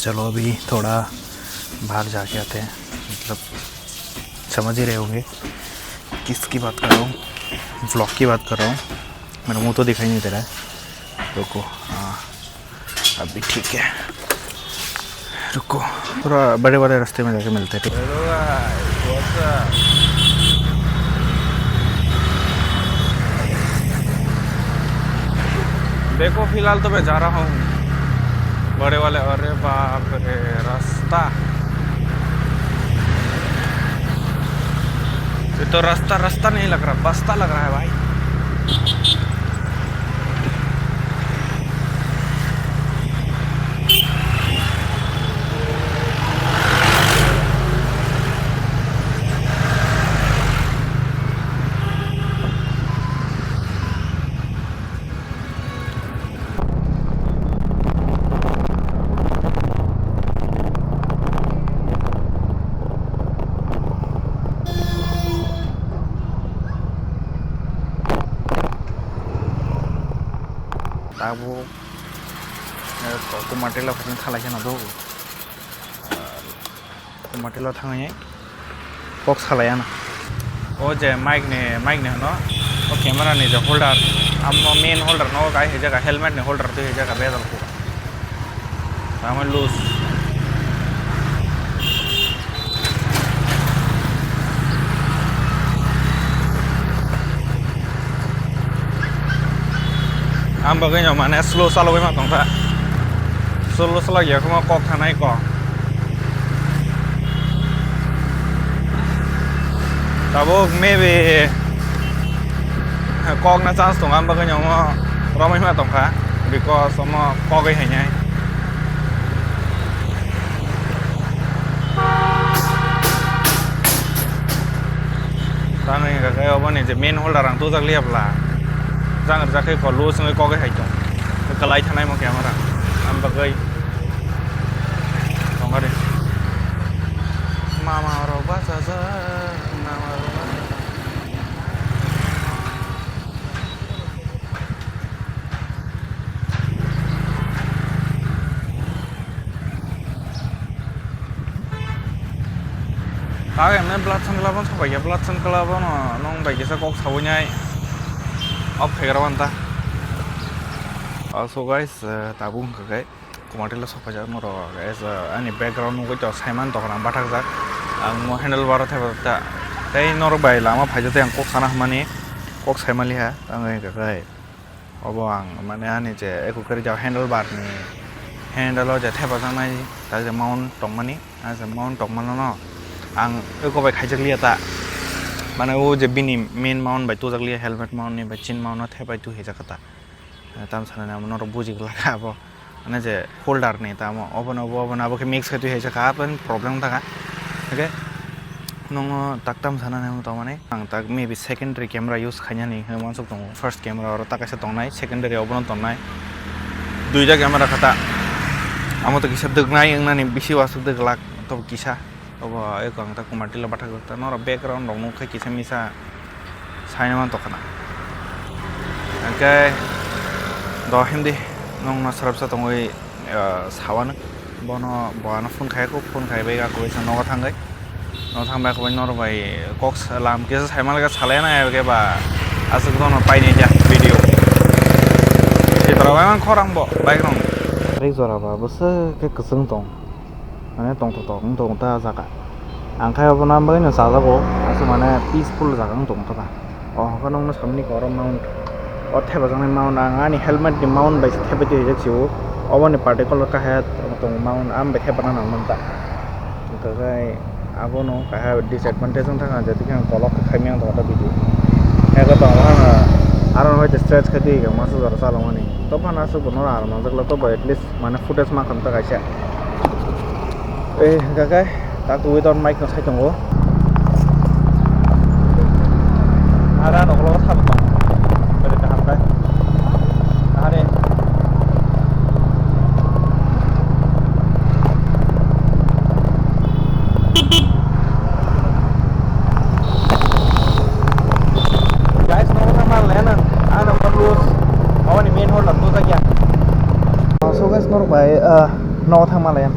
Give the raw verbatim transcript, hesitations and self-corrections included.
चलो, अभी थोड़ा बाहर जाके आते हैं, मतलब, समझ ही रहे होंगे किसकी बात कर रहा हूँ, व्लॉग की बात कर रहा हूँ। मेरा मुंह तो दिखाई नहीं दे रहा है। रुको, हाँ, अभी ठीक है। रुको, थोड़ा बड़े वाले रास्ते में जाके मिलते हैं, ठीक? Hello guys, what's up? देखो, फिलहाल तो मैं जा रहा हूँ बड़े वाले। अरे बाप रे, रास्ता, ये तो रास्ता, रास्ता नहीं लग रहा, बस्ता लग रहा है भाई। Tabuk, eh, Kumartila phaikhe thalai kheno do. Kumartila thangwi kok salai ano. O je mic ni, mic ni hwno, o camera ni je holder, amo main holder no gai hai jaga, helmet ni holder twi hai jaga bedal ko. Tamo loose. Ang bagwi no mane slow chalogwi ma tongkha. Slow chalok ya khuma kok thanai kok. Tabuk maybe kokna chance tongo, ang bagwi no omo romwi ma tongkha, because omo kogwi hainai. Tamo wngkha khe oboni je main holder ang tujak liya bwla, jang rijak khe kok loose wngwi kogwi hai tong, kwlai thanai mo camera, ang bagwi tongkha de. Mama rok bachajak, mama rok bachajak. Kok emne blood sample abono sabai ya, blood sample abono nwng bai kisa kok sawi nai. Off khai gra wanta. Also guys, eh, tabuk wngkha khe Kumartila sok phaijak norok, as, eh, ani background nugwi to saiman tongkha ang bathakjak. Ang mo handle bar o thepajak ta. Tei norok bai lama phaijak tei ang kok sana hwnmani kok saimaliha, tamo wngkha khe. Obo ang mane ani je eko kwrwi jak handle bar ni handle o je thepajaknai tak je mount tongmani, ah je mount tongmano no ang eko bai khaijakliya ta, mane o je bini main mount bai tujakliya, helmet mount ni bai chin mount no thepai tuhijakha ta. Tam sanani amo norok buji glak abo. Mane je holder ni tamo obono obo, obono abo khe mix khe twi hai se kha, problem wngkha khe. Hwnkhe nongo tak tam sana nang tongmani. Ang tak maybe secondary camera use khainani hwnwi uansuk tongo. First camera oro ta kaisa tongnai, secondary obono tongnai. Duita camera kha ta. Amo to kisa dwknai wngnani bisi uansuk dwklak to kisa. Obo eko ang ta Kumartila bathakjak ta, norok background rok nukha kisa misa saina man tongkhana. Hwnkhe do himdi nwngno swrapsa tongwi, ah, sawano. Bono, bo ano phone khai kho, phone khai bai ako kaisa nogo thangwi. Nogo thangbai ako bai norok bai kok sa-, lam kisa saimanlai khe salai ya na, abo khe ba aswk bono painai dia video. Sitra bai man khorang bo bike rok. Rik jora ba bwswk khe kwchwng tong. Mane tongthok tok wng tong ta jaga. Ang khai obo nang bagwi no chajago, aswk mane peaceful jaga wng tong ta. O hwnkheno nokno samani khe oro mount, o thepajaknai mount, ang ani helmet ni mount bai se thepai twi rijak sio. Oboni particular kaha tongo mount, ang bai thepana nang man ta. Hwnkhe abono kaha disadvantage wng thangkha, je thik ang kolok khe khaimya wng tong ta video. Eko tongo ano, aro hai stretch khai twi masa jora chalokmani. Tophano aswk bono aro manjakle, tobo at least mane footage mankha ta kaisa. Eh, hwnkha khe tak twi ton mic no sai tongo. Ara nokolo sabo tong. Bari kaham kai. Are. Guys, nogo thangma laya nang. Ang number loose. Mawani main hall lam tujakya. So guys, norok bai, ah, nogo thangma laya.